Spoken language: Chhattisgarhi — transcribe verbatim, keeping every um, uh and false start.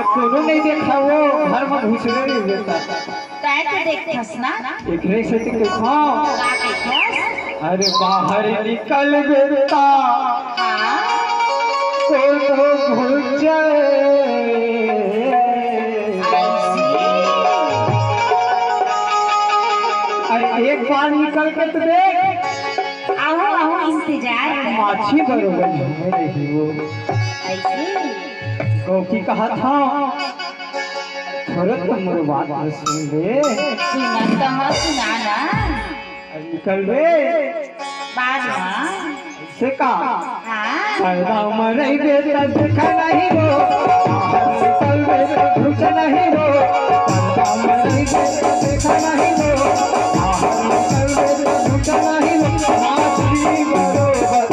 कोनो नहीं देखा वो, घर में घुसरे नहीं देता। तैं तो देखथस ना? एकरे से तो देखो। का देखथस? अरे बाहर निकल बेटा। हाँ? कोनो घुस जाए। ऐसे? अरे एक बार निकल के तो देख। आहो, आहो, इंतजार कर। माछी बरोबर घूमे रही वो। ऐसे? गौकी कहा था, थोड़ा तो मोर बात ल सुन ले। सुनत तो हँव, सुना ना। अरे निकल बे। बात ना। से का? हाँ। पर्दा में रहिबे त देखा नहीं वो। निकल बे त घुस नहीं वो। पर्दा में रहिबे त देखा नहीं वो। निकल बे त घुस नहीं वो। माछी बरोबर